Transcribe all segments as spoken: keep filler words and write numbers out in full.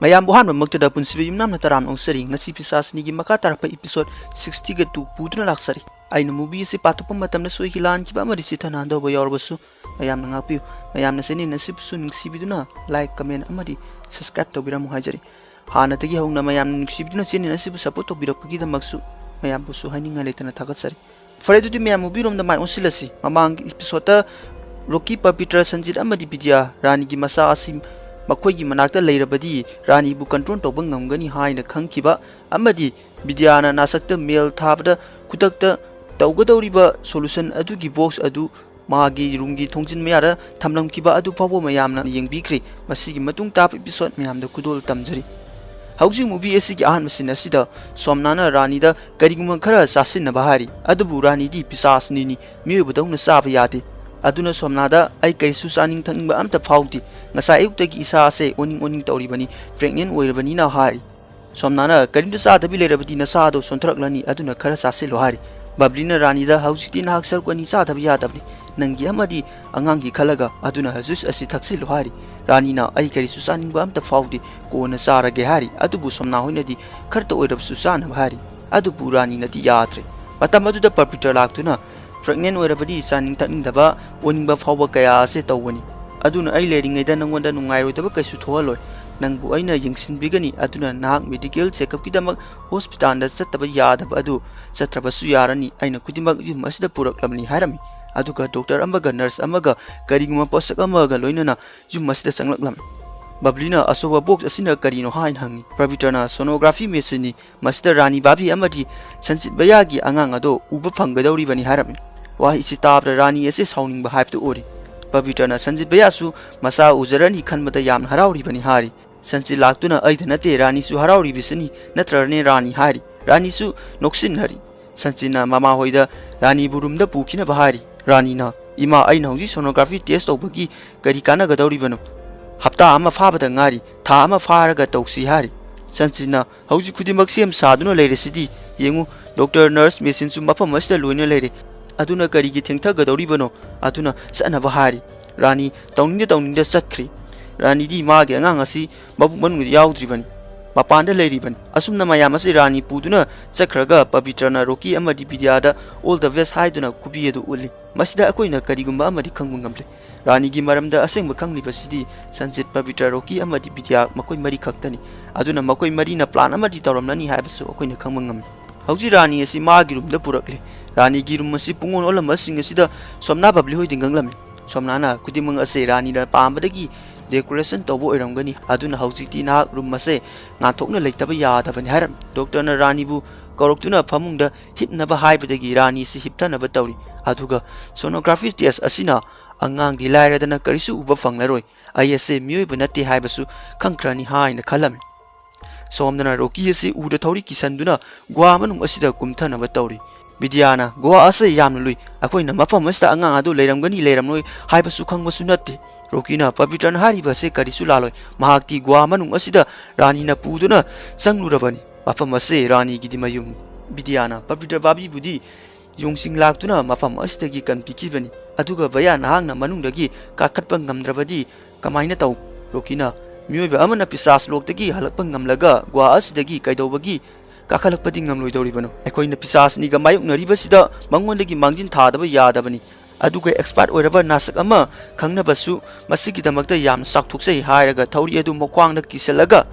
ꯃꯌꯥꯝꯕꯨ ꯑꯍꯥꯟꯕꯃꯛꯇꯗ ꯄꯨꯟꯁꯤꯕ ꯌꯨꯝꯅꯥꯝꯅ ꯇꯔꯥꯝꯅ ꯑꯣꯛꯆꯔꯤ꯫ ꯉꯁꯤ ꯄꯤꯁꯥꯁꯅꯤꯒꯤ ꯃꯈꯥ ꯇꯥꯔꯛꯄ episode sixty-two ꯄꯨꯗꯨꯅ ꯂꯥꯛꯆꯔꯤ꯫ ꯑꯩꯅ movie ꯑꯁꯤ ꯄꯥꯊꯣꯛꯄ ꯃꯇꯝꯗ ꯁꯣꯏꯈꯤ ꯂꯥꯟꯈꯤꯕ ꯑꯃꯗꯤ ꯆꯤꯠꯊꯅꯍꯟꯗꯧꯕ ꯌꯥꯎꯔꯕꯁꯨ ꯃꯌꯥꯝꯅ ꯉꯥꯛꯄꯤꯌꯨ꯫ ꯃꯌꯥꯝꯅ channel ꯑꯁꯤꯕꯨꯁꯨ ꯅꯨꯡꯁꯤꯕꯤꯗꯨꯅ like, comment ꯑꯃꯗꯤ subscribe ꯇꯧꯕꯤꯔꯝꯃꯨ ꯍꯥꯏꯖꯔꯤ꯫ ꯍꯥꯟꯅꯗꯒꯤ ꯍꯧꯅ ꯃꯌꯥꯝꯅ ꯅꯨꯡꯁꯤꯕꯤꯗꯨꯅ channel ꯑꯁꯤꯕꯨ support ꯇꯧꯕꯤꯔꯛꯄꯒꯤꯗꯃꯛꯁꯨ ꯃꯌꯥꯝꯕꯨꯁꯨ ꯍꯥꯏꯅꯤꯡꯉꯥꯏ ꯂꯩꯇꯅ ꯊꯥꯒꯠꯆꯔꯤ꯫ ꯐꯔꯦ, ꯑꯗꯨꯗꯤ ꯃꯌꯥꯝ movie ꯔꯣꯝꯗ ꯃꯥꯏ ꯑꯣꯟꯁꯤꯜꯂꯁꯤ꯫ ꯃꯃꯥꯡꯒꯤ episode ꯇ ꯔꯣꯀꯤ, ꯄꯕꯤꯇ꯭ꯔ, ꯁꯟꯖꯤꯠ ꯑꯃꯗꯤ ꯕꯤꯗ꯭ꯌꯥ ꯔꯥꯅꯤꯒꯤ ꯃꯆꯥ ꯑꯁꯤ ꯃꯈꯣꯏꯒꯤ ꯃꯅꯥꯛꯇ ꯂꯩꯔꯕꯗꯤ ꯔꯥꯅꯤꯕꯨ control ꯇꯧꯕ ꯉꯝꯒꯅꯤ ꯍꯥꯏꯅ ꯈꯪꯈꯤꯕ ꯑꯃꯗꯤ ꯕꯤꯗ꯭ꯌꯥꯅ ꯅꯥꯁꯛꯇ mail ꯊꯥꯕꯗ ꯈꯨꯗꯛꯇ ꯇꯧꯒꯗꯧꯔꯤꯕ solution ꯑꯗꯨꯒꯤ box ꯑꯗꯨ ꯃꯥꯒꯤ room ꯒꯤ ꯊꯣꯡꯖꯤꯟ ꯃꯌꯥꯗ ꯊꯝꯂꯝꯈꯤꯕ ꯑꯗꯨ ꯐꯥꯎꯕ ꯃꯌꯥꯝꯅ ꯌꯦꯡꯕꯤꯈ꯭ꯔꯦ꯫ ꯃꯁꯤꯒꯤ ꯃꯇꯨꯡ ꯇꯥꯕ episode ꯃꯌꯥꯝꯗ ꯈꯨꯗꯣꯜ ꯇꯝꯖꯔꯤ꯫ ꯍꯧꯖꯤꯛ movie ꯑꯁꯤꯒꯤ ꯑꯍꯥꯟꯕ scene ꯑꯁꯤꯗ ꯁꯣꯝꯅꯥꯅ ꯔꯥꯅꯤꯗ ꯀꯔꯤꯒꯨꯝꯕ ꯈꯔ ꯆꯥꯁꯤꯟꯅꯕ ꯍꯥꯏꯔꯤ, ꯑꯗꯨꯕꯨ ꯔꯥꯅꯤꯗꯤ ꯄꯤꯁꯥꯁꯅꯤꯅꯤ, ꯃꯤꯑꯣꯏꯕꯗꯧꯅ ꯆꯥꯕ ꯌꯥꯗꯦ꯫ ꯑꯗꯨꯅ ꯁꯣꯝꯅꯥꯗ "ꯑꯩ ꯀꯔꯤꯁꯨ ꯆꯥꯅꯤꯡ ꯊꯛꯅꯤꯡꯕ ꯑꯝꯇ ꯐꯥꯎꯗꯦ, ꯉꯁꯥꯏ ꯑꯌꯨꯛꯇꯒꯤ ꯏꯁꯥ ꯑꯁꯦ ꯑꯣꯅꯤꯡ ꯑꯣꯅꯤꯡ ꯇꯧꯔꯤꯕꯅꯤ, pregnant ꯑꯣꯏꯔꯕꯅꯤꯅ" ꯍꯥꯏꯔꯤ꯫ ꯁꯣꯝꯅꯥꯅ "ꯀꯔꯤꯝꯇ ꯆꯥꯗꯕꯤ ꯂꯩꯔꯕꯗꯤ ꯅꯁꯥꯗꯣ ꯁꯣꯟꯊꯔꯛꯂꯅꯤ, ꯑꯗꯨꯅ ꯈꯔ ꯆꯥꯁꯤꯜꯂꯣ" ꯍꯥꯏꯔꯤ꯫ ꯕꯕ꯭ꯂꯤꯅ ꯔꯥꯅꯤꯗ "ꯍꯧꯖꯤꯛꯇꯤ ꯅꯍꯥꯛ ꯁꯔꯨꯛ ꯑꯅꯤ ꯆꯥꯗꯕ ꯌꯥꯗꯕꯅꯤ, ꯅꯪꯒꯤ ꯑꯃꯗꯤ ꯑꯉꯥꯡꯒꯤ ꯈꯜꯂꯒ, ꯑꯗꯨꯅ juice ꯑꯁꯤ ꯊꯛꯆꯤꯜꯂꯨ" ꯍꯥꯏꯔꯤ꯫ ꯔꯥꯅꯤꯅ "ꯑꯩ ꯀꯔꯤꯁꯨ ꯆꯥꯅꯤꯡꯕ ꯑꯝꯇ ꯐꯥꯎꯗꯦ, ꯀꯣꯟꯅ ꯆꯥꯔꯒꯦ" ꯍꯥꯏꯔꯤ꯫ ꯑꯗꯨꯕꯨ ꯁꯣꯝꯅꯥ ꯍꯣꯏꯅꯗꯤ ꯈꯔꯇ ꯑꯣꯏꯔꯕꯁꯨ ꯆꯥꯅꯕ ꯍꯥꯏꯔꯤ꯫ ꯑꯗꯨꯕꯨ ꯔꯥꯅꯤꯅꯗꯤ ꯌꯥꯗ꯭ꯔꯦ꯫ ꯃꯇꯝ ꯑꯗꯨꯗ ꯄꯕꯤꯇ꯭ꯔ ꯂꯥꯛꯇꯨꯅ "pregnant ꯑꯣꯏꯔꯕꯗꯤ ꯆꯥꯅꯤꯡ ꯊꯛꯅꯤꯡꯗꯕ, ꯑꯣꯅꯤꯡꯕ ꯐꯥꯎꯕ ꯀꯌꯥ ꯑꯁꯦ ꯇꯧꯕꯅꯤ꯫ ꯑꯗꯨꯅ ꯑꯩ ꯂꯩꯔꯤꯉꯩꯗ ꯅꯪꯉꯣꯟꯗ ꯅꯨꯡꯉꯥꯏꯔꯣꯏꯗꯕ ꯀꯩꯁꯨ ꯊꯣꯛꯍꯜꯂꯣꯏ꯫ ꯅꯪꯕꯨ ꯑꯩꯅ ꯌꯦꯡꯁꯤꯟꯕꯤꯒꯅꯤ꯫ ꯑꯗꯨꯅ ꯅꯍꯥꯛ medical check-up ꯀꯤꯗꯃꯛ hospital ꯗ ꯆꯠꯇꯕ ꯌꯥꯗꯕ ꯑꯗꯨ ꯆꯠꯇ꯭ꯔꯕꯁꯨ ꯌꯥꯔꯅꯤ꯫ ꯑꯩꯅ ꯈꯨꯗꯤꯡꯃꯛ ꯌꯨꯝ ꯑꯁꯤꯗ ꯄꯨꯔꯛꯂꯕꯅꯤ" ꯍꯥꯏꯔꯝꯃꯤ꯫ ꯑꯗꯨꯒ doctor ꯑꯃꯒ nurse ꯑꯃꯒ ꯀꯔꯤꯒꯨꯝꯕ ꯄꯣꯠꯁꯛ ꯑꯃꯒ ꯂꯣꯏꯅꯅ ꯌꯨꯝ ꯑꯁꯤꯗ ꯆꯪꯂꯛꯂꯝꯃꯤ꯫ ꯕꯕ꯭ꯂꯤꯅ "ꯑꯆꯧꯕ box ꯑꯁꯤꯅ ꯀꯔꯤꯅꯣ?" ꯍꯥꯏꯅ ꯍꯪꯉꯤ꯫ ꯄꯕꯤꯇ꯭ꯔꯅ "sonography machine ꯅꯤ, ꯃꯁꯤꯗ ꯔꯥꯅꯤ ꯕꯥꯕꯤ ꯑꯃꯗꯤ ꯁꯟꯖꯤꯠ ꯚꯩꯌꯥꯒꯤ ꯑꯉꯥꯡ ꯑꯗꯣ ꯎꯕ ꯐꯪꯒꯗꯧꯔꯤꯕꯅꯤ" ꯍꯥꯏꯔꯝꯃꯤ꯫ ꯋꯥꯍꯩꯁꯤ ꯇꯥꯕꯗ ꯔꯥꯅꯤ ꯑꯁꯤ ꯁꯥꯎꯅꯤꯡꯕ ꯍꯥꯏꯕꯗꯨ ꯑꯣꯏꯔꯤ꯫ ꯄꯕꯤꯇ꯭ꯔꯅ "ꯁꯟꯖꯤꯠ ꯚꯩꯌꯥꯁꯨ ꯃꯆꯥ ꯎꯖꯔꯅꯤ ꯈꯟꯕꯗ ꯌꯥꯝꯅ ꯍꯔꯥꯎꯔꯤꯕꯅꯤ" ꯍꯥꯏꯔꯤ꯫ ꯁꯟꯖꯤꯠ ꯂꯥꯛꯇꯨꯅ "ꯑꯩꯗ ꯅꯠꯇꯦ, ꯔꯥꯅꯤꯁꯨ ꯍꯔꯥꯎꯔꯤꯕꯁꯤꯅꯤ, ꯅꯠꯇ꯭ꯔꯅꯦ ꯔꯥꯅꯤ?" ꯍꯥꯏꯔꯤ꯫ ꯔꯥꯅꯤꯁꯨ ꯅꯣꯛꯁꯤꯟꯅꯔꯤ꯫ ꯁꯟꯖꯤꯠꯅ ꯃꯃꯥꯍꯣꯏꯗ ꯔꯥꯅꯤꯕꯨ room ꯗ ꯄꯨꯈꯤꯅꯕ ꯍꯥꯏꯔꯤ꯫ ꯔꯥꯅꯤꯅ "ꯏꯃꯥ, ꯑꯩꯅ ꯍꯧꯖꯤꯛ sonography test ꯇꯧꯕꯒꯤ ꯀꯔꯤ ꯀꯥꯟꯅꯒꯗꯧꯔꯤꯕꯅꯣ? ꯍꯞꯇꯥ ꯑꯃ ꯐꯥꯕꯗ ꯉꯥꯏꯔꯤ, ꯊꯥ ꯑꯃ ꯐꯥꯔꯒ ꯇꯧꯁꯤ" ꯍꯥꯏꯔꯤ꯫ ꯁꯟꯖꯤꯠꯅ "ꯍꯧꯖꯤꯛ ꯈꯨꯗꯤꯡꯃꯛ ꯁꯦꯝ ꯁꯥꯗꯨꯅ ꯂꯩꯔꯤꯁꯤꯗꯤ, ꯌꯦꯡꯉꯨ, doctor, nurse, machine ꯁꯨ ꯃꯐꯝ ꯑꯁꯤꯗ ꯂꯣꯏꯅ ꯂꯩꯔꯦ, ꯑꯗꯨꯅ ꯀꯔꯤꯒꯤ ꯊꯦꯡꯊꯒꯗꯧꯔꯤꯕꯅꯣ? ꯑꯗꯨꯅ ꯆꯠꯅꯕ" ꯍꯥꯏꯔꯤ꯫ ꯔꯥꯅꯤ ꯇꯧꯅꯤꯡꯗ ꯇꯧꯅꯤꯡꯗ ꯆꯠꯈ꯭ꯔꯤ꯫ ꯔꯥꯅꯤꯗꯤ ꯃꯥꯒꯤ ꯑꯉꯥꯡ ꯑꯁꯤ ꯃꯕꯨꯛ ꯃꯅꯨꯡꯗ ꯌꯥꯎꯗ꯭ꯔꯤꯕꯅꯤ, ꯃꯄꯥꯟꯗ ꯂꯩꯔꯤꯕꯅꯤ꯫ ꯑꯁꯨꯝꯅ ꯃꯌꯥꯝ ꯑꯁꯤ ꯔꯥꯅꯤ ꯄꯨꯗꯨꯅ ꯆꯠꯈ꯭ꯔꯒ ꯄꯕꯤꯇ꯭ꯔꯅ ꯔꯣꯀꯤ ꯑꯃꯗꯤ ꯕꯤꯗ꯭ꯌꯥꯗ "All the best" ꯍꯥꯏꯗꯨꯅ ꯈꯨꯕꯤ ꯑꯗꯨ ꯎꯠꯂꯤ꯫ ꯃꯁꯤꯗ ꯑꯩꯈꯣꯏꯅ ꯀꯔꯤꯒꯨꯝꯕ ꯑꯃꯗꯤ ꯈꯪꯕ ꯉꯝꯂꯦ꯫ ꯔꯥꯅꯤꯒꯤ ꯃꯔꯝꯗ ꯑꯁꯦꯡꯕ ꯈꯪꯂꯤꯕꯁꯤꯗꯤ ꯁꯟꯖꯤꯠ, ꯄꯕꯤꯇ꯭ꯔ, ꯔꯣꯀꯤ ꯑꯃꯗꯤ ꯕꯤꯗ꯭ꯌꯥ, ꯃꯈꯣꯏ ꯃꯔꯤ ꯈꯛꯇꯅꯤ꯫ ꯑꯗꯨꯅ ꯃꯈꯣꯏ ꯃꯔꯤꯅ ꯄ꯭ꯂꯥꯟ ꯑꯃꯗꯤ ꯇꯧꯔꯝꯂꯅꯤ ꯍꯥꯏꯕꯁꯨ ꯑꯩꯈꯣꯏꯅ ꯈꯪꯕ ꯉꯝꯃꯤ꯫ ꯍꯧꯖꯤꯛ ꯔꯥꯅꯤ ꯑꯁꯤ ꯃꯥꯒꯤ ꯔꯨꯝꯗ ꯄꯨꯔꯛꯂꯦ꯫ ꯔꯥꯅꯤꯒꯤ ꯔꯨꯝ ꯑꯁꯤ ꯄꯨꯡꯑꯣꯟ ꯑꯣꯜꯂꯝꯕꯁꯤꯡ ꯑꯁꯤꯗ ꯁꯣꯝꯅꯥ ꯕꯕ꯭ꯂꯤ ꯍꯣꯏꯗ ꯉꯥꯡꯂꯝꯃꯤ꯫ ꯁꯣꯝꯅꯥꯅ ꯈꯨꯗꯤꯡꯃꯛ ꯑꯁꯤ ꯔꯥꯅꯤꯅ ꯄꯥꯝꯕꯗꯒꯤ ꯗꯦꯀꯣꯔꯦꯁꯟ ꯇꯧꯕ ꯑꯣꯏꯔꯝꯒꯅꯤ, ꯑꯗꯨꯅ ꯍꯧꯖꯤꯛꯇꯤ ꯅꯍꯥꯛ ꯔꯨꯝ ꯑꯁꯦ ꯉꯥꯟꯊꯣꯛꯅ ꯂꯩꯇꯕ ꯌꯥꯗꯕꯅꯤ ꯍꯥꯏꯔꯝꯃꯤ꯫ ꯗꯣꯛꯇꯔꯅ ꯔꯥꯅꯤꯕꯨ ꯀꯧꯔꯛꯇꯨꯅ ꯐꯃꯨꯡꯗ ꯍꯤꯞꯅꯕ ꯍꯥꯏꯕꯗꯒꯤ ꯔꯥꯅꯤ ꯑꯁꯤ ꯍꯤꯞꯊꯅꯕ ꯇꯧꯔꯤ꯫ ꯑꯗꯨꯒ ꯁꯣꯅꯣꯒ꯭ꯔꯥꯐꯤ ꯇꯦꯁ ꯑꯁꯤꯅ ꯑꯉꯥꯡꯗꯤ ꯂꯥꯏꯔꯗꯅ ꯀꯔꯤꯁꯨ ꯎꯕ ꯐꯪꯂꯔꯣꯏ, ꯑꯩ ꯑꯁꯦ ꯃꯤꯑꯣꯏꯕ ꯅꯠꯇꯦ ꯍꯥꯏꯕꯁꯨ ꯈꯪꯈ꯭ꯔꯅꯤ ꯍꯥꯏꯅ ꯈꯜꯂꯝꯃꯤ꯫ ꯁꯣꯝꯗꯅ ꯔꯣꯀꯤ ꯑꯁꯤ ꯎꯗ ꯊꯧꯔꯤ ꯀꯤꯁꯟꯗꯨꯅ ꯒꯨꯍꯥ ꯃꯅꯨꯡ ꯑꯁꯤꯗ ꯀꯨꯝꯊꯅꯕ ꯇꯧꯔꯤ꯫ ꯕꯤꯗ꯭ꯌꯥꯅ, "ꯒꯨꯍꯥ ꯑꯁꯤ ꯌꯥꯝꯅ ꯂꯨꯏ, ꯑꯩꯈꯣꯏꯅ ꯃꯐꯝ ꯑꯁꯤꯗ ꯑꯉꯥꯡ ꯑꯗꯨ ꯂꯩꯔꯝꯒꯅꯤ ꯂꯩꯔꯝꯂꯣꯏ ꯍꯥꯏꯕꯁꯨ ꯈꯪꯕꯁꯨ ꯅꯠꯇꯦ"꯫ ꯔꯣꯀꯤꯅ, "ꯄꯕꯤꯇ꯭ꯔꯅ ꯍꯥꯏꯔꯤꯕ ꯑꯁꯤ ꯀꯔꯤꯁꯨ ꯂꯥꯜꯂꯣꯏ, ꯃꯍꯥꯛꯇꯤ ꯒꯨꯍꯥ ꯃꯅꯨꯡ ꯑꯁꯤꯗ ꯔꯥꯅꯤꯅ ꯄꯨꯗꯨꯅ ꯆꯪꯂꯨꯔꯕꯅꯤ, ꯃꯐꯝ ꯑꯁꯤ ꯔꯥꯅꯤꯒꯤꯗꯤ ꯃꯌꯨꯝꯅꯤ"꯫ ꯕꯤꯗ꯭ꯌꯥꯅ, "ꯄꯕꯤꯇ꯭ꯔ ꯕꯥꯕꯤꯕꯨꯗꯤ ꯌꯣꯡꯁꯤꯡ ꯂꯥꯛꯇꯨꯅ ꯃꯐꯝ ꯑꯁꯤꯗꯒꯤ ꯀꯟꯕꯤꯈꯤꯕꯅꯤ꯫ ꯑꯗꯨꯒ ꯚꯌꯥ, ꯅꯍꯥꯛꯅ ꯃꯅꯨꯡꯗꯒꯤ ꯀꯥꯈꯠꯄ ꯉꯝꯗ꯭ꯔꯕꯗꯤ ꯀꯃꯥꯏꯅ ꯇꯧ?" ꯔꯣꯀꯤꯅ, "ꯃꯤꯑꯣꯏꯕ ꯑꯃꯅ ꯄꯤꯁꯥꯁ ꯂꯣꯛꯇꯒꯤ ꯍꯜꯂꯛꯄ ꯉꯝꯂꯒ ꯒꯨꯍꯥ ꯑꯁꯤꯗꯒꯤ ꯀꯩꯗꯧꯕꯒꯤ ꯀꯥꯈꯠꯂꯛꯄꯗꯤ ꯉꯝꯂꯣꯏꯗꯧꯔꯤꯕꯅꯣ? ꯑꯩꯈꯣꯏꯅ ꯄꯤꯁꯥꯁꯅꯤꯒ ꯃꯥꯌꯣꯛꯅꯔꯤꯕꯁꯤꯗ ꯃꯉꯣꯟꯗꯒꯤ ꯃꯥꯡꯖꯤꯟ ꯊꯥꯗꯕ ꯌꯥꯗꯕꯅꯤ꯫ ꯑꯗꯨꯒ ꯑꯦꯛꯁꯄꯥꯔꯠ ꯑꯣꯏꯔꯕ ꯅꯥꯁꯛ ꯑꯃ ꯈꯪꯅꯕꯁꯨ ꯃꯁꯤꯒꯤꯗꯃꯛꯇ ꯌꯥꯝꯅ ꯆꯥꯎꯊꯣꯛꯆꯩ" ꯍꯥꯏꯔꯒ ꯊꯧꯔꯤ ꯑꯗꯨ ꯃꯈ꯭ꯋꯥꯡꯗ ꯀꯤꯁꯜꯂꯒ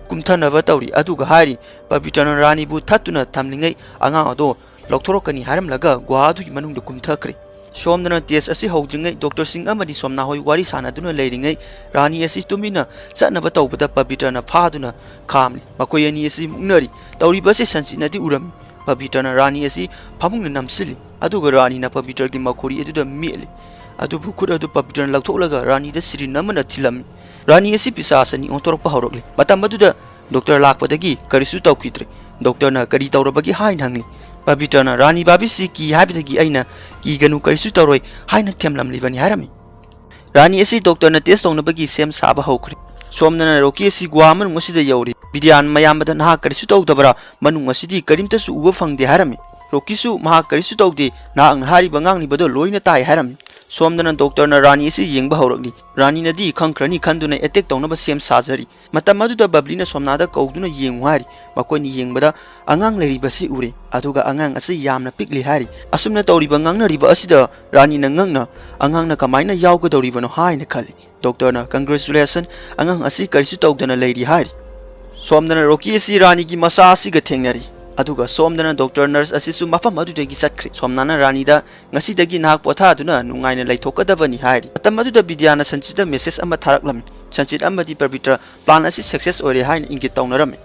ꯀꯨꯝꯊꯅꯕ ꯇꯧꯔꯤ꯫ ꯑꯗꯨꯒ ꯍꯥꯏꯔꯤ, "ꯄꯕꯤꯇ꯭ꯔꯅ ꯔꯥꯅꯤꯕꯨ ꯊꯠꯇꯨꯅ ꯊꯝꯂꯤꯉꯩ ꯑꯉꯥꯡ ꯑꯗꯣ ꯂꯧꯊꯣꯔꯛꯀꯅꯤ" ꯍꯥꯏꯔꯝꯂꯒ ꯒꯨꯍꯥ ꯑꯗꯨꯒꯤ ꯃꯅꯨꯡꯗ ꯀꯨꯝꯊꯈ꯭ꯔꯦ꯫ ꯁꯣꯝꯗꯅ ꯇꯦꯁ ꯑꯁꯤ ꯍꯧꯗ꯭ꯔꯤꯉꯩ ꯗꯣꯛꯇꯔꯁꯤꯡ ꯑꯃꯗꯤ ꯁꯣꯝꯅꯥ ꯍꯣꯏ ꯋꯥꯔꯤ ꯁꯥꯟꯅꯗꯨꯅ ꯂꯩꯔꯤꯉꯩ ꯔꯥꯅꯤ ꯑꯁꯤ ꯇꯨꯃꯤꯟꯅ ꯆꯠꯅꯕ ꯇꯧꯕꯗ ꯄꯕꯤꯇ꯭ꯔꯅ ꯐꯥꯗꯨꯅ ꯈꯥꯝꯂꯤ꯫ ꯃꯈꯣꯏ ꯑꯅꯤ ꯑꯁꯤ ꯃꯨꯛꯅꯔꯤ꯫ ꯇꯧꯔꯤꯕ ꯑꯁꯤ ꯁꯟꯆꯤꯠꯅꯗꯤ ꯎꯔꯝꯃꯤ꯫ ꯄꯕꯤꯇ꯭ꯔꯅ ꯔꯥꯅꯤ ꯑꯁꯤ ꯐꯃꯨꯡꯗ ꯅꯝꯁꯤꯜꯂꯤ, ꯑꯗꯨꯒ ꯔꯥꯅꯤꯅ ꯄꯕꯤꯇ꯭ꯔꯒꯤ ꯃꯈꯣꯔꯤ ꯑꯗꯨꯗ ꯃꯦꯠꯂꯤ꯫ ꯑꯗꯨꯕꯨ ꯈꯨꯠ ꯑꯗꯨ ꯄꯕꯤꯇ꯭ꯔꯅ ꯂꯧꯊꯣꯛꯂꯒ ꯔꯥꯅꯤꯗ ꯁꯤꯔꯤꯟ ꯑꯃꯅ ꯊꯤꯜꯂꯝꯃꯤ꯫ ꯔꯥꯅꯤ ꯑꯁꯤ ꯄꯤꯁꯥꯁ ꯑꯅꯤ ꯑꯣꯟꯊꯣꯔꯛꯄ ꯍꯧꯔꯛꯂꯤ꯫ ꯃꯇꯝ ꯑꯗꯨꯗ ꯗꯣꯛꯇꯔ ꯂꯥꯛꯄꯗꯒꯤ ꯀꯔꯤꯁꯨ ꯇꯧꯈꯤꯗ꯭ꯔꯦ꯫ ꯗꯣꯛꯇꯔꯅ "ꯀꯔꯤ ꯇꯧꯔꯕꯒꯦ?" ꯍꯥꯏꯅ ꯍꯪꯂꯤ꯫ ꯄꯕꯤꯇ꯭ꯔꯅ, "ꯔꯥꯅꯤ ꯕꯥꯕꯤꯁꯤ ꯀꯤ ꯍꯥꯏꯕꯗꯒꯤ ꯑꯩꯅ ꯀꯤꯒꯅꯨ, ꯀꯔꯤꯁꯨ ꯇꯧꯔꯣꯏ ꯍꯥꯏꯅ ꯊꯦꯝꯂꯝꯂꯤꯕꯅꯤ" ꯍꯥꯏꯔꯝꯃꯤ꯫ ꯔꯥꯅꯤ ꯑꯁꯤ ꯗꯣꯛꯇꯔꯅ ꯇꯦꯁ ꯇꯧꯅꯕꯒꯤ ꯁꯦꯝ ꯁꯥꯕ ꯍꯧꯈ꯭ꯔꯦ꯫ ꯁꯣꯝꯗꯅ ꯔꯣꯀꯤ ꯑꯁꯤ ꯒꯨꯍꯥ ꯃꯅꯨꯡ ꯑꯁꯤꯗ ꯌꯧꯔꯤ꯫ ꯕꯤꯗ꯭ꯌꯥꯟ ꯃꯌꯥꯝꯕꯗ "ꯅꯍꯥꯛ ꯀꯔꯤꯁꯨ ꯇꯧꯗꯕ꯭ꯔꯥ? ꯃꯅꯨꯡ ꯑꯁꯤꯗꯤ ꯀꯔꯤꯝꯇꯁꯨ ꯎꯕ ꯐꯪꯗꯦ" ꯍꯥꯏꯔꯝꯃꯤ꯫ ꯔꯣꯀꯤꯁꯨ ꯃꯍꯥꯛ ꯀꯔꯤꯁꯨ ꯇꯧꯗꯦ, ꯅꯍꯥꯛꯅ ꯍꯥꯏꯔꯤꯕ ꯉꯥꯡꯂꯤꯕꯗꯣ ꯂꯣꯏꯅ ꯇꯥꯏ ꯍꯥꯏꯔꯝꯃꯤ꯫ ꯁꯣꯝꯗꯅ ꯗꯣꯛꯇꯔꯅ ꯔꯥꯅꯤ ꯑꯁꯤ ꯌꯦꯡꯕ ꯍꯧꯔꯛꯂꯤ꯫ ꯔꯥꯅꯤꯅꯗꯤ ꯈꯪꯈ꯭ꯔꯅꯤ ꯈꯟꯗꯨꯅ ꯑꯦꯇꯦꯛ ꯇꯧꯅꯕ ꯁꯦꯝ ꯁꯥꯖꯔꯤ꯫ ꯃꯇꯝ ꯑꯗꯨꯗ ꯕꯕ꯭ꯂꯤꯅ ꯁꯣꯝꯅꯥꯗ ꯀꯧꯗꯨꯅ ꯌꯦꯡꯉꯨ ꯍꯥꯏꯔꯤ꯫ ꯃꯈꯣꯏꯅ ꯌꯦꯡꯕꯗ ꯑꯉꯥꯡ ꯂꯩꯔꯤꯕꯁꯤ ꯎꯔꯦ, ꯑꯗꯨꯒ ꯑꯉꯥꯡ ꯑꯁꯤ ꯌꯥꯝꯅ ꯄꯤꯛꯂꯤ ꯍꯥꯏꯔꯤ꯫ ꯑꯁꯨꯝꯅ ꯇꯧꯔꯤꯕ ꯉꯥꯡꯅꯔꯤꯕ ꯑꯁꯤꯗ ꯔꯥꯅꯤꯅ ꯉꯛꯅ ꯑꯉꯥꯡꯅ ꯀꯃꯥꯏꯅ ꯌꯥꯎꯒꯗꯧꯔꯤꯕꯅꯣ ꯍꯥꯏꯅ ꯈꯜꯂꯤ꯫ ꯗꯣꯛꯇꯔꯅ, "Congratulation, ꯑꯉꯥꯡ ꯑꯁꯤ ꯀꯔꯤꯁꯨ ꯇꯧꯗꯅ ꯂꯩꯔꯤ" ꯍꯥꯏꯔꯤ꯫ ꯁꯣꯝꯗꯅ ꯔꯣꯀꯤ ꯑꯁꯤ ꯔꯥꯅꯤꯒꯤ ꯃꯆꯥ ꯑꯁꯤꯒ ꯊꯦꯡꯅꯔꯤ꯫ ꯑꯗꯨꯒ ꯁꯣꯝꯗꯅ ꯗꯣꯛꯇꯔ ꯅꯔꯁ ꯑꯁꯤꯁꯨ ꯃꯐꯝ ꯑꯗꯨꯗꯒꯤ ꯆꯠꯈ꯭ꯔꯦ꯫ ꯁꯣꯝꯅꯥꯅ ꯔꯥꯅꯤꯗ, "ꯉꯁꯤꯗꯒꯤ ꯅꯍꯥꯛ ꯄꯣꯊꯥꯗꯨꯅ ꯅꯨꯡꯉꯥꯏꯅ ꯂꯩꯊꯣꯛꯀꯗꯕꯅꯤ" ꯍꯥꯏꯔꯤ꯫ ꯃꯇꯝ ꯑꯗꯨꯗ ꯕꯤꯗ꯭ꯌꯥꯅ ꯁꯟꯆꯤꯠꯇ ꯃꯦꯁꯦꯖ ꯑꯃ ꯊꯥꯔꯛꯂꯝꯃꯤ꯫ ꯁꯟꯆꯤꯠ ꯑꯃꯗꯤ ꯄꯕꯤꯇ꯭ꯔ ꯄ꯭ꯂꯥꯟ ꯑꯁꯤ ꯁꯛꯁꯦꯁ ꯑꯣꯏꯔꯦ ꯍꯥꯏꯅ ꯏꯪꯒꯤꯠ ꯇꯧꯅꯔꯝꯃꯤ꯫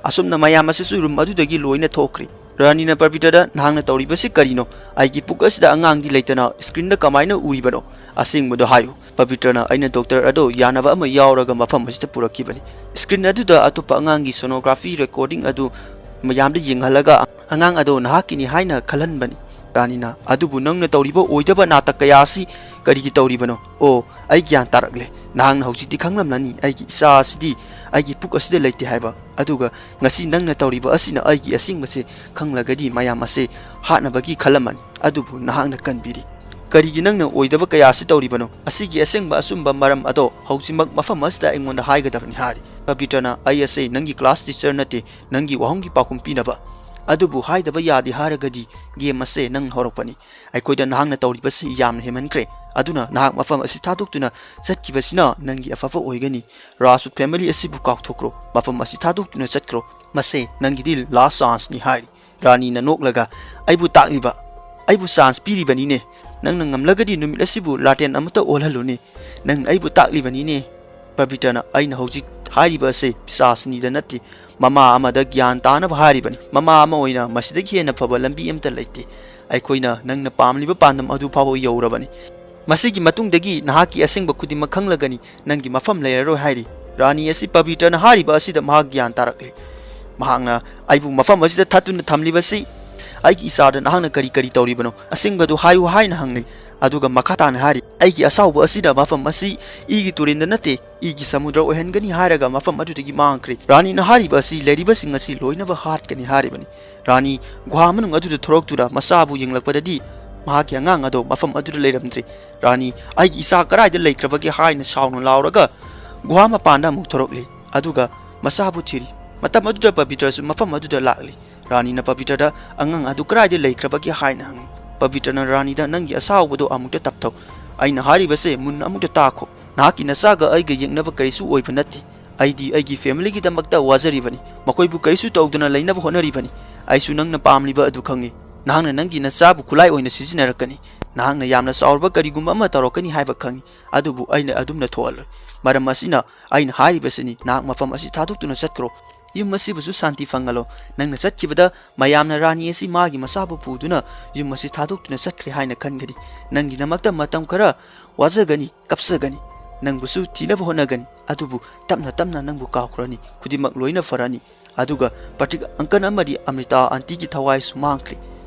ꯑꯁꯨꯝꯅ ꯃꯌꯥꯝ ꯑꯁꯤꯁꯨ ꯔꯨꯝ ꯑꯗꯨꯗꯒꯤ ꯂꯣꯏꯅ ꯊꯣꯛꯈ꯭ꯔꯦ꯫ ꯔꯥꯅꯤꯅ ꯄꯕꯤꯇ꯭ꯔꯗ, "ꯅꯍꯥꯛꯅ ꯇꯧꯔꯤꯕꯁꯤ ꯀꯔꯤꯅꯣ? ꯑꯩꯒꯤ ꯄꯨꯛ ꯑꯁꯤꯗ ꯑꯉꯥꯡꯗꯤ ꯂꯩꯇꯅ ꯁ꯭ꯀ꯭ꯔꯤꯟꯗ ꯀꯃꯥꯏꯅ ꯎꯔꯤꯕꯅꯣ? ꯑꯁꯦꯡꯕꯗꯣ ꯍꯥꯏꯌꯨ꯫" ꯄꯕꯤꯇ꯭ꯔꯅ, "ꯑꯩꯅ ꯗꯣꯛꯇꯔ ꯑꯗꯣ ꯌꯥꯅꯕ ꯑꯃ ꯌꯥꯎꯔꯒ ꯃꯐꯝ ꯑꯁꯤꯗ ꯄꯨꯔꯛꯈꯤꯕꯅꯤ꯫ ꯁ꯭ꯀ꯭ꯔꯤꯟ ꯑꯗꯨꯗ ꯑꯇꯣꯞꯄ ꯑꯉꯥꯡꯒꯤ ꯁꯣꯅꯣꯒ꯭ꯔꯥꯐꯤ ꯔꯦꯀꯣꯔꯗꯤꯡ ꯑꯗꯨ ꯃꯌꯥꯝꯗ ꯌꯦꯡꯍꯜꯂꯒ ꯑꯉꯥꯡ ꯑꯗꯣ ꯅꯍꯥꯛꯀꯤꯅꯤ ꯍꯥꯏꯅ ꯈꯜꯍꯟꯕꯅꯤ꯫" ꯔꯥꯅꯤꯅ, "ꯑꯗꯨꯕꯨ ꯅꯪꯅ ꯇꯧꯔꯤꯕ ꯑꯣꯏꯗꯕ ꯅꯥꯇꯛ ꯀꯌꯥ ꯑꯁꯤ ꯀꯔꯤꯒꯤ ꯇꯧꯔꯤꯕꯅꯣ? ꯑꯣ, ꯑꯩ ꯒ꯭ꯌꯥꯟ ꯇꯥꯔꯛꯂꯦ꯫ ꯅꯍꯥꯛꯅ ꯍꯧꯖꯤꯛꯇꯤ ꯈꯪꯂꯝꯂꯅꯤ ꯑꯩꯒꯤ ꯏꯆꯥ ꯑꯁꯤꯗꯤ ꯑꯩꯒꯤ ꯄꯨꯛ ꯑꯁꯤꯗ ꯂꯩꯇꯦ ꯍꯥꯏꯕ꯫ ꯑꯗꯨꯒ ꯉꯁꯤ ꯅꯪꯅ ꯇꯧꯔꯤꯕ ꯑꯁꯤꯅ ꯑꯩꯒꯤ ꯑꯁꯦꯡꯕꯁꯦ ꯈꯪꯂꯒꯗꯤ ꯃꯌꯥꯝ ꯑꯁꯦ ꯍꯥꯠꯅꯕꯒꯤ ꯈꯜꯂꯝꯃꯅꯤ꯫ ꯑꯗꯨꯕꯨ ꯅꯍꯥꯛꯅ ꯀꯟꯕꯤꯔꯤ꯫ ꯀꯔꯤꯒꯤ ꯅꯪꯅ ꯑꯣꯏꯗꯕ ꯀꯌꯥ ꯑꯁꯤ ꯇꯧꯔꯤꯕꯅꯣ? ꯑꯁꯤꯒꯤ ꯑꯁꯦꯡꯕ ꯑꯆꯨꯝꯕ ꯃꯔꯝ ꯑꯗꯣ ꯍꯧꯖꯤꯛꯃꯛ ꯃꯐꯝ ꯑꯁꯤꯗ ꯑꯩꯉꯣꯟꯗ ꯍꯥꯏꯒꯗꯕꯅꯤ" ꯍꯥꯏꯔꯤ꯫ ꯄꯕꯤꯇ꯭ꯔꯅ, "ꯑꯩ ꯑꯁꯦ ꯅꯪꯒꯤ ꯀ꯭ꯂꯥꯁ ꯇꯤꯆꯔ ꯅꯠꯇꯦ, ꯅꯪꯒꯤ ꯋꯥꯍꯪꯒꯤ ꯄꯥꯎꯈꯨꯝ ꯄꯤꯅꯕ꯫ ꯑꯗꯨꯕꯨ ꯍꯥꯏꯗꯕ ꯌꯥꯗꯦ ꯍꯥꯏꯔꯒꯗꯤ ꯒꯦꯝ ꯑꯁꯦ ꯅꯪ ꯍꯧꯔꯛꯄꯅꯤ꯫ ꯑꯩꯈꯣꯏꯗ ꯅꯍꯥꯛꯅ ꯇꯧꯔꯤꯕꯁꯤ ꯌꯥꯝꯅ ꯍꯦꯟꯃꯟꯈ꯭ꯔꯦ꯫ ꯑꯗꯨꯅ ꯅꯍꯥꯛ ꯃꯐꯝ ꯑꯁꯤ ꯊꯥꯗꯣꯛꯇꯨꯅ ꯆꯠꯈꯤꯕꯁꯤꯅ ꯅꯪꯒꯤ ꯑꯐꯕ ꯑꯣꯏꯒꯅꯤ꯫ ꯔꯥꯖꯄꯨꯠ ꯐꯦꯃꯤꯂꯤ ꯑꯁꯤꯕꯨ ꯀꯥꯎꯊꯣꯛꯈ꯭ꯔꯣ꯫ ꯃꯐꯝ ꯑꯁꯤ ꯊꯥꯗꯣꯛꯇꯨꯅ ꯆꯠꯈ꯭ꯔꯣ꯫ ꯃꯁꯦ ꯅꯪꯒꯤꯗꯤ ꯂꯥꯁ ꯆꯥꯟꯁꯅꯤ" ꯍꯥꯏꯔꯤ꯫ ꯔꯥꯅꯤꯅ ꯅꯣꯛꯂꯒ, "ꯑꯩꯕꯨ ꯇꯥꯛꯂꯤꯕ, ꯑꯩꯕꯨ ꯆꯥꯟꯁ ꯄꯤꯔꯤꯕꯅꯤꯅꯦ꯫ ꯅꯪꯅ ꯉꯝꯂꯒꯗꯤ ꯅꯨꯃꯤꯠ ꯑꯁꯤꯕꯨ ꯂꯥꯇꯦꯟ ꯑꯃꯠꯇ ꯑꯣꯜꯍꯜꯂꯨꯅꯦ꯫ ꯅꯪ ꯑꯩꯕꯨ ꯇꯥꯛꯂꯤꯕꯅꯤꯅꯦ꯫" ꯄꯕꯤꯇ꯭ꯔꯅ, "ꯑꯩꯅ ꯍꯧꯖꯤꯛ ꯍꯥꯏꯔꯤꯕ ꯑꯁꯦ ꯄꯤꯁꯥꯁꯅꯤꯗ ꯅꯠꯇꯦ, ꯃꯃꯥ ꯑꯃꯗ ꯒ꯭ꯌꯥꯟ ꯇꯥꯅꯕ ꯍꯥꯏꯔꯤꯕꯅꯤ꯫ ꯃꯃꯥ ꯑꯃ ꯑꯣꯏꯅ ꯃꯁꯤꯗꯒꯤ ꯍꯦꯟꯅ ꯐꯕ ꯂꯝꯕꯤ ꯑꯃꯠꯇ ꯂꯩꯇꯦ꯫ ꯑꯩꯈꯣꯏꯅ ꯅꯪꯅ ꯄꯥꯝꯂꯤꯕ ꯄꯥꯟꯗꯝ ꯑꯗꯨ ꯐꯥꯎꯕ ꯌꯧꯔꯕꯅꯤ꯫ ꯃꯁꯤꯒꯤ ꯃꯇꯨꯡꯗꯒꯤ ꯅꯍꯥꯛꯀꯤ ꯑꯁꯦꯡꯕ ꯈꯨꯗꯤꯡꯃꯛ ꯈꯪꯂꯒꯅꯤ, ꯅꯪꯒꯤ ꯃꯐꯝ ꯂꯩꯔꯔꯣꯏ" ꯍꯥꯏꯔꯤ꯫ ꯔꯥꯅꯤ ꯑꯁꯤ ꯄꯕꯤꯇ꯭ꯔꯅ ꯍꯥꯏꯔꯤꯕ ꯑꯁꯤꯗ ꯃꯍꯥꯛ ꯒ꯭ꯌꯥꯟ ꯇꯥꯔꯛꯂꯦ꯫ ꯃꯍꯥꯛꯅ, "ꯑꯩꯕꯨ ꯃꯐꯝ ꯑꯁꯤꯗ ꯊꯠꯇꯨꯅ ꯊꯝꯂꯤꯕꯁꯤ ꯑꯩꯒꯤ ꯏꯆꯥꯗ ꯅꯍꯥꯛꯅ ꯀꯔꯤ ꯀꯔꯤ ꯇꯧꯔꯤꯕꯅꯣ? ꯑꯁꯦꯡꯕꯗꯨ ꯍꯥꯏꯌꯨ" ꯍꯥꯏꯅ ꯍꯪꯂꯤ꯫ ꯑꯗꯨꯒ ꯃꯈꯥ ꯇꯥꯅ ꯍꯥꯏꯔꯤ, "ꯑꯩꯒꯤ ꯑꯁꯥꯎꯕ ꯑꯁꯤꯅ ꯃꯐꯝ ꯑꯁꯤ ꯏꯒꯤ ꯇꯨꯔꯦꯟꯗ ꯅꯠꯇꯦ, ꯏꯒꯤ ꯁꯃꯨꯗ꯭ꯔ ꯑꯣꯏꯍꯟꯒꯅꯤ" ꯍꯥꯏꯔꯒ ꯃꯐꯝ ꯑꯗꯨꯗꯒꯤ ꯃꯥꯡꯈ꯭ꯔꯦ꯫ ꯔꯥꯅꯤꯅ ꯍꯥꯏꯔꯤꯕ ꯑꯁꯤ ꯂꯩꯔꯤꯕꯁꯤꯡ ꯑꯁꯤ ꯂꯣꯏꯅꯃꯛ ꯍꯥꯠꯀꯅꯤ ꯍꯥꯏꯔꯤꯕꯅꯤ꯫ ꯔꯥꯅꯤ ꯒꯨꯍꯥ ꯃꯅꯨꯡ ꯑꯗꯨꯗ ꯊꯣꯔꯛꯇꯨꯅ ꯃꯆꯥꯕꯨ ꯌꯦꯡꯂꯛꯄꯗꯗꯤ ꯃꯍꯥꯛꯀꯤ ꯑꯉꯥꯡ ꯑꯗꯨ ꯃꯐꯝ ꯑꯗꯨꯗ ꯂꯩꯔꯝꯗ꯭ꯔꯤ꯫ ꯔꯥꯅꯤ, "ꯑꯩꯒꯤ ꯏꯆꯥ ꯀꯗꯥꯏꯗ ꯂꯩꯈ꯭ꯔꯕꯒꯦ?" ꯍꯥꯏꯅ ꯁꯥꯎꯅ ꯂꯥꯎꯔꯒ ꯒꯨꯍꯥ ꯃꯄꯥꯟꯗ ꯑꯃꯨꯛ ꯊꯣꯔꯛꯂꯤ꯫ ꯑꯗꯨꯒ ꯃꯆꯥꯕꯨ ꯊꯤꯔꯤ꯫ ꯃꯇꯝ ꯑꯗꯨꯗ ꯄꯕꯤꯇ꯭ꯔꯁꯨ ꯃꯐꯝ ꯑꯗꯨꯗ ꯂꯥꯛꯂꯤ꯫ ꯔꯥꯅꯤꯅ ꯄꯕꯤꯇ꯭ꯔꯗ, "ꯑꯉꯥꯡ ꯑꯗꯨ ꯀꯗꯥꯏꯗ ꯂꯩꯈ꯭ꯔꯕꯒꯦ?" ꯍꯥꯏꯅ ꯍꯪꯉꯤ꯫ ꯄꯕꯤꯇ꯭ꯔꯅ ꯔꯥꯅꯤꯗ, "ꯅꯪꯒꯤ ꯑꯁꯥꯎꯕꯗꯣ ꯑꯃꯨꯛꯇ ꯇꯞꯊꯧ꯫ ꯑꯩꯅ ꯍꯥꯏꯔꯤꯕꯁꯦ ꯃꯨꯟꯅ ꯑꯃꯨꯛꯇ ꯇꯥꯈꯣ꯫ ꯅꯍꯥꯛꯀꯤ ꯅꯆꯥꯒ ꯑꯩꯒ ꯌꯦꯡꯅꯕ ꯀꯔꯤꯁꯨ ꯑꯣꯏꯕ ꯅꯠꯇꯦ꯫ ꯑꯩꯗꯤ ꯑꯩꯒꯤ ꯐꯦꯃꯤꯂꯤꯒꯤꯗꯃꯛꯇ ꯋꯥꯖꯔꯤꯕꯅꯤ꯫ ꯃꯈꯣꯏꯕꯨ ꯀꯔꯤꯁꯨ ꯇꯧꯗꯅ ꯂꯩꯅꯕ ꯍꯣꯠꯅꯔꯤꯕꯅꯤ꯫ ꯑꯩꯁꯨ ꯅꯪꯅ ꯄꯥꯝꯂꯤꯕ ꯑꯗꯨ ꯈꯪꯉꯤ꯫ ꯅꯍꯥꯛꯅ ꯅꯪꯒꯤ ꯅꯆꯥꯕꯨ ꯈꯨꯠꯂꯥꯏ ꯑꯣꯏꯅ ꯁꯤꯖꯤꯟꯅꯔꯛꯀꯅꯤ꯫ ꯅꯍꯥꯛꯅ ꯌꯥꯝꯅ ꯆꯥꯎꯔꯕ ꯀꯔꯤꯒꯨꯝꯕ ꯑꯃ ꯇꯧꯔꯛꯀꯅꯤ ꯍꯥꯏꯕ ꯈꯪꯉꯤ꯫ ꯑꯗꯨꯕꯨ ꯑꯩꯅ ꯑꯗꯨꯝꯅ ꯊꯣꯛꯍꯜꯂꯣꯏ꯫ ꯃꯔꯝ ꯑꯁꯤꯅ ꯑꯩꯅ ꯍꯥꯏꯔꯤꯕꯁꯤꯅꯤ, ꯅꯍꯥꯛ ꯃꯐꯝ ꯑꯁꯤ ꯊꯥꯗꯣꯛꯇꯨꯅ ꯆꯠꯈ꯭ꯔꯣ꯫ ꯌꯨꯝ ꯑꯁꯤꯕꯨꯁꯨ ꯁꯥꯟꯇꯤ ꯐꯪꯍꯜꯂꯣ꯫ ꯅꯪꯅ ꯆꯠꯈꯤꯕꯗ ꯃꯌꯥꯝꯅ ꯔꯥꯅꯤ ꯑꯁꯤ ꯃꯥꯒꯤ ꯃꯆꯥꯕꯨ ꯄꯨꯗꯨꯅ ꯌꯨꯝ ꯑꯁꯤ ꯊꯥꯗꯣꯛꯇꯨꯅ ꯆꯠꯈ꯭ꯔꯦ ꯍꯥꯏꯅ ꯈꯟꯒꯅꯤ꯫ ꯅꯪꯒꯤꯗꯃꯛꯇ ꯃꯇꯝ ꯈꯔ ꯋꯥꯖꯒꯅꯤ, ꯀꯞꯆꯒꯅꯤ꯫ ꯅꯪꯕꯨꯁꯨ ꯊꯤꯅꯕ ꯍꯣꯠꯅꯒꯅꯤ꯫ ꯑꯗꯨꯕꯨ ꯇꯞꯅ ꯇꯞꯅ ꯅꯪꯕꯨ ꯀꯥꯎꯈ꯭ꯔꯅꯤ꯫ ꯈꯨꯗꯤꯡꯃꯛ ꯂꯣꯏꯅ ꯐꯔꯅꯤ꯫ ꯑꯗꯨꯒ ꯄ꯭ꯔꯇꯤꯛ ꯑꯪꯀꯜ ꯑꯃꯗꯤ ꯑꯃ꯭ꯔꯤꯇꯥ ꯑꯟꯇꯤꯒꯤ ꯊꯋꯥꯏꯁꯨ ꯃꯥꯡꯈ꯭ꯔꯦ꯫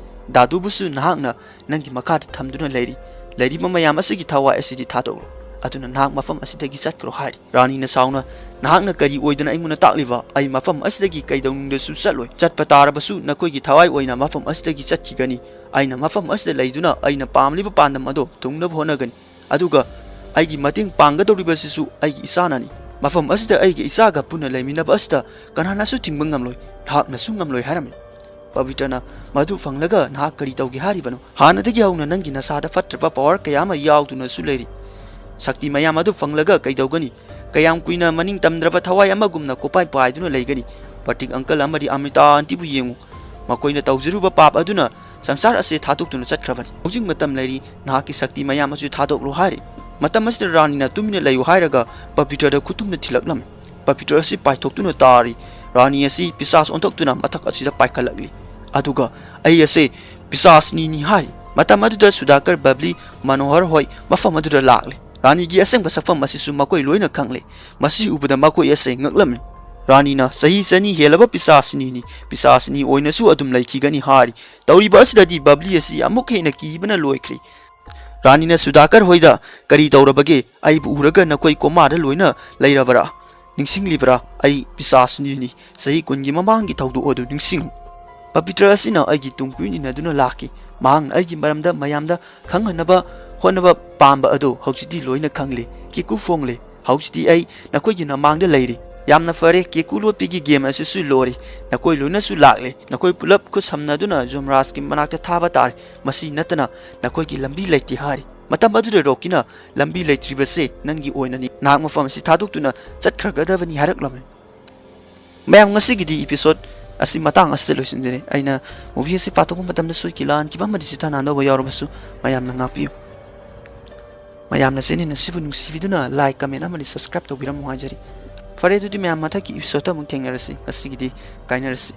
ꯗꯥꯗꯨꯕꯨꯁꯨ ꯅꯍꯥꯛꯅ ꯅꯪꯒꯤ ꯃꯈꯥꯗ ꯊꯝꯗꯨꯅ ꯂꯩꯔꯤ꯫ ꯂꯩꯔꯤꯕ ꯃꯌꯥꯝ ꯑꯁꯤꯒꯤ ꯊꯋꯥꯏ ꯑꯁꯤꯗꯤ ꯊꯥꯗꯣꯛꯂꯣ꯫ ꯑꯗꯨꯅ ꯅꯍꯥꯛ ꯃꯐꯝ ꯑꯁꯤꯗꯒꯤ ꯆꯠꯈ꯭ꯔꯣ" ꯍꯥꯏꯔꯤ꯫ ꯔꯥꯅꯤꯅ ꯁꯥꯎꯅ, "ꯅꯍꯥꯛꯅ ꯀꯔꯤ ꯑꯣꯏꯗꯅ ꯑꯩꯉꯣꯟꯗ ꯇꯥꯛꯂꯤꯕ? ꯑꯩ ꯃꯐꯝ ꯑꯁꯤꯗꯒꯤ ꯀꯩꯗꯧꯅꯨꯡꯗꯁꯨ ꯆꯠꯂꯣꯏ꯫ ꯆꯠꯄ ꯇꯥꯔꯕꯁꯨ ꯅꯈꯣꯏꯒꯤ ꯊꯋꯥꯏ ꯑꯣꯏꯅ ꯃꯐꯝ ꯑꯁꯤꯗꯒꯤ ꯆꯠꯈꯤꯒꯅꯤ꯫ ꯑꯩꯅ ꯃꯐꯝ ꯑꯁꯤꯗ ꯂꯩꯗꯨꯅ ꯑꯩꯅ ꯄꯥꯝꯂꯤꯕ ꯄꯥꯟꯗꯝ ꯑꯗꯣ ꯊꯨꯡꯅꯕ ꯍꯣꯠꯅꯒꯅꯤ꯫ ꯑꯗꯨꯒ ꯑꯩꯒꯤ ꯃꯇꯦꯡ ꯄꯥꯡꯒꯗꯧꯔꯤꯕꯁꯤꯁꯨ ꯑꯩꯒꯤ ꯏꯆꯥꯅꯅꯤ꯫ ꯃꯐꯝ ꯑꯁꯤꯗ ꯑꯩꯒꯤ ꯏꯆꯥꯒ ꯄꯨꯟꯅ ꯂꯩꯃꯤꯟꯅꯕ ꯑꯁꯤꯗ ꯀꯅꯥꯅꯁꯨ ꯊꯤꯡꯕ ꯉꯝꯂꯣꯏ, ꯅꯍꯥꯛꯅꯁꯨ ꯉꯝꯂꯣꯏ" ꯍꯥꯏꯔꯝꯃꯤ꯫ ꯄꯕꯤꯇ꯭ꯔꯅ, "ꯃꯗꯨ ꯐꯪꯂꯒ ꯅꯍꯥꯛ ꯀꯔꯤ ꯇꯧꯒꯦ ꯍꯥꯏꯔꯤꯕꯅꯣ? ꯍꯥꯟꯅꯗꯒꯤ ꯍꯧꯅ ꯅꯪꯒꯤ ꯅꯁꯥꯗ ꯐꯠꯇ꯭ꯔꯕ ꯄꯋꯥꯔ ꯀꯌꯥ ꯑꯃ ꯌꯥꯎꯗꯨꯅꯁꯨ ꯂꯩꯔꯤ꯫ ꯁꯛꯇꯤ ꯃꯌꯥꯝ ꯑꯗꯨ ꯐꯪꯂꯒ ꯀꯩꯗꯧꯒꯅꯤ? ꯀꯌꯥꯝ ꯀꯨꯏꯅ ꯃꯅꯤꯡ ꯇꯝꯗ꯭ꯔꯕ ꯊꯋꯥꯏ ꯑꯃꯒꯨꯝꯅ ꯀꯣꯄꯥꯏ ꯄꯥꯏꯗꯨꯅ ꯂꯩꯒꯅꯤ?" ꯄ꯭ꯔꯇꯤꯛ ꯑꯪꯀꯜ ꯑꯃꯗꯤ ꯑꯃ꯭ꯔꯤꯇꯥ ꯑꯟꯇꯤꯕꯨ ꯌꯦꯡꯉꯨ꯫ ꯃꯈꯣꯏꯅ ꯇꯧꯖꯔꯨꯕ ꯄꯥꯞ ꯑꯗꯨꯅ ꯁꯪꯁꯥꯔ ꯑꯁꯤ ꯊꯥꯗꯣꯛꯇꯨꯅ ꯆꯠꯈ꯭ꯔꯕꯅꯤ꯫ ꯍꯧꯖꯤꯛ ꯃꯇꯝ ꯂꯩꯔꯤ, ꯅꯍꯥꯛꯀꯤ ꯁꯛꯇꯤ ꯃꯌꯥꯝ ꯑꯁꯤ ꯊꯥꯗꯣꯛꯂꯣ ꯍꯥꯏꯔꯤ꯫ ꯃꯇꯝ ꯑꯁꯤꯗ ꯔꯥꯅꯤꯅ ꯇꯨꯃꯤꯟꯅ ꯂꯩꯌꯨ ꯍꯥꯏꯔꯒ ꯄꯕꯤꯇ꯭ꯔꯗ ꯈꯨꯇꯨꯝꯅ ꯊꯤꯜꯂꯛꯂꯝꯃꯤ꯫ ꯄꯕꯤꯇ꯭ꯔ ꯑꯁꯤ ꯄꯥꯏꯊꯣꯛꯇꯨꯅ ꯇꯥꯔꯤ꯫ ꯔꯥꯅꯤ ꯑꯁꯤ ꯄꯤꯁꯥꯁ ꯑꯣꯟꯊꯣꯛꯇꯨꯅ ꯃꯊꯛ ꯑꯁꯤꯗ ꯄꯥꯏꯈꯠꯂꯛꯂꯤ꯫ ꯑꯗꯨꯒ, "ꯑꯩ ꯑꯁꯤ ꯄꯤꯁꯥꯁꯅꯤꯅꯤ" ꯍꯥꯏꯔꯤ꯫ ꯃꯇꯝ ꯑꯗꯨꯗ ꯁꯨꯗꯥꯀꯔ, ꯕꯕ꯭ꯂꯤ, ꯃꯅꯣꯍꯔ ꯍꯣꯏ ꯃꯐꯝ ꯑꯗꯨꯗ ꯂꯥꯛꯂꯤ꯫ ꯔꯥꯅꯤꯒꯤ ꯑꯁꯦꯡꯕ ꯁꯛꯐꯝ ꯑꯁꯤꯁꯨ ꯃꯈꯣꯏ ꯂꯣꯏꯅ ꯈꯪꯂꯦ꯫ ꯃꯁꯤ ꯎꯕꯗ ꯃꯈꯣꯏ ꯑꯁꯦ ꯉꯛꯂꯝꯃꯤ꯫ ꯔꯥꯅꯤꯅ, "ꯆꯍꯤ ꯆꯅꯤ ꯍꯦꯜꯂꯕ ꯄꯤꯁꯥꯁꯅꯤꯅꯤ, ꯄꯤꯁꯥꯁꯅꯤ ꯑꯣꯏꯅꯁꯨ ꯑꯗꯨꯝ ꯂꯩꯈꯤꯒꯅꯤ" ꯍꯥꯏꯔꯤ꯫ ꯇꯧꯔꯤꯕ ꯑꯁꯤꯗꯗꯤ ꯕꯕ꯭ꯂꯤ ꯑꯁꯤ ꯑꯃꯨꯛ ꯍꯦꯟꯅ ꯀꯤꯕꯅ ꯂꯣꯏꯈ꯭ꯔꯦ꯫ ꯔꯥꯅꯤꯅ ꯁꯨꯗꯥꯀꯔ ꯍꯣꯏꯗ, "ꯀꯔꯤ ꯇꯧꯔꯕꯒꯦ? ꯑꯩꯕꯨ ꯎꯔꯒ ꯅꯈꯣꯏ ꯀꯣꯃꯥꯗ ꯂꯣꯏꯅ ꯂꯩꯔꯕꯔꯥ? ꯅꯤꯡꯁꯤꯡꯂꯤꯕꯔꯥ? ꯑꯩ ꯄꯤꯁꯥꯁꯅꯤꯅꯤ꯫ ꯆꯍꯤ ꯀꯨꯟꯒꯤ ꯃꯃꯥꯡꯒꯤ ꯊꯧꯗꯣꯛ ꯑꯗꯨ ꯅꯤꯡꯁꯤꯡꯉꯨ"꯫ ꯄꯕꯤꯇ꯭ꯔ ꯑꯁꯤꯅ ꯑꯩꯒꯤ ꯇꯨꯡ ꯀꯨꯏꯅ ꯏꯟꯅꯗꯨꯅ ꯂꯥꯛꯈꯤ꯫ ꯃꯍꯥꯛꯅ ꯑꯩꯒꯤ ꯃꯔꯝꯗ ꯃꯌꯥꯝꯗ ꯈꯪꯍꯟꯅꯕ ꯍꯣꯠꯅꯕ ꯄꯥꯝꯕ ꯑꯗꯨ ꯍꯧꯖꯤꯛꯇꯤ ꯂꯣꯏꯅ ꯈꯪꯂꯦ꯫ ꯀꯦꯀꯨ ꯐꯣꯡꯂꯦ꯫ ꯍꯧꯖꯤꯛꯇꯤ ꯑꯩ ꯅꯈꯣꯏꯒꯤ ꯃꯃꯥꯡꯗ ꯂꯩꯔꯤ꯫ ꯌꯥꯝꯅ ꯐꯔꯦ, ꯀꯦꯀꯨ ꯂꯣꯠꯄꯤꯒꯤ ꯒꯦꯝ ꯑꯁꯤꯁꯨ ꯂꯣꯏꯔꯦ꯫ ꯅꯈꯣꯏ ꯂꯣꯏꯅꯁꯨ ꯂꯥꯛꯂꯦ꯫ ꯅꯈꯣꯏ ꯄꯨꯂꯞ ꯈꯨꯠ ꯁꯝꯅꯗꯨꯅ ꯖꯨꯝꯔꯥꯖꯀꯤ ꯃꯅꯥꯛꯇ ꯊꯥꯕ ꯇꯥꯔꯦ꯫ ꯃꯁꯤ ꯅꯠꯇꯅ ꯅꯈꯣꯏꯒꯤ ꯂꯝꯕꯤ ꯂꯩꯇꯦ ꯍꯥꯏꯔꯤ꯫ ꯃꯇꯝ ꯑꯗꯨꯗ ꯔꯣꯀꯤꯅ, "ꯂꯝꯕꯤ ꯂꯩꯇ꯭ꯔꯤꯕꯁꯦ ꯅꯪꯒꯤ ꯑꯣꯏꯅꯅꯤ꯫ ꯅꯍꯥꯛ ꯃꯐꯝ ꯑꯁꯤ ꯊꯥꯗꯣꯛꯇꯨꯅ ꯆꯠꯈ꯭ꯔꯒꯗꯕꯅꯤ" ꯍꯥꯏꯔꯛꯂꯝꯃꯤ꯫ ꯃꯌꯥꯝ, ꯉꯁꯤꯒꯤꯗꯤ episode ꯑꯁꯤ ꯃꯇꯥꯡ ꯑꯁꯤꯗ ꯂꯣꯏꯁꯤꯟꯖꯔꯦ꯫ ꯑꯩꯅ movie ꯑꯁꯤ ꯄꯥꯊꯣꯛꯄ ꯃꯇꯝꯗ ꯁꯣꯏꯈꯤ ꯂꯥꯟꯈꯤꯕ ꯑꯃꯗꯤ ꯆꯤꯊ ꯅꯥꯟꯗꯧꯕ ꯌꯥꯎꯔꯕꯁꯨ ꯃꯌꯥꯝꯅ ꯉꯥꯛꯄꯤꯌꯨ꯫ ꯃꯌꯥꯝꯅ channel ꯑꯁꯤꯕꯨ ꯅꯨꯡꯁꯤꯕꯤꯗꯨꯅ like, comment ꯑꯃꯗꯤ subscribe ꯇꯧꯕꯤꯔꯝꯃꯨ ꯍꯥꯏꯖꯔꯤ꯫ ꯐꯔꯦ, ꯑꯗꯨꯗꯤ ꯃꯌꯥꯝ, ꯃꯊꯪꯒꯤ episode ꯑꯃꯨꯛ ꯊꯦꯡꯅꯔꯁꯤ꯫ ꯉꯁꯤꯒꯤꯗꯤ ꯀꯥꯏꯅꯔꯁꯤ꯫